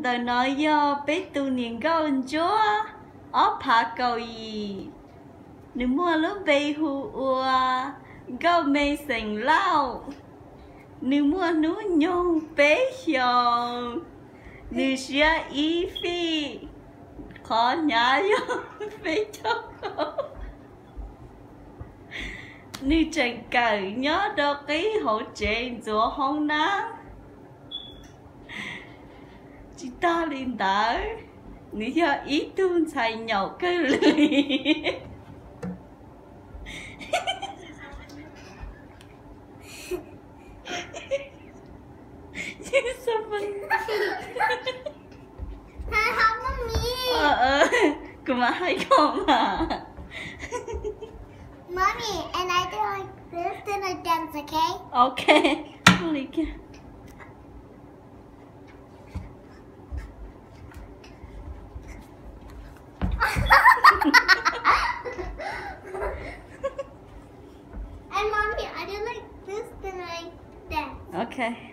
Ntawm no yog peb tus niam nkauj ntsuab ob phav kaum yim. Nws muaj lub npe hu ua Nkauj Me xeem Lauj. Nws muaj hnub nyoog peb xyoos. Nws siab ib feet, qhov hnyav yog peb caug. Nws tseem kawm nyob rau qib hauv tsev ntxuav hoob nab. Tsis tag li ntawd, nws yog ib tug ntxhais nyaum kawg li. Kuv mam hais koj mas. Mommy, and I do like this, then I dance, okay? Okay. Ua li kiag. And mommy, I do like this, then I dance. Okay.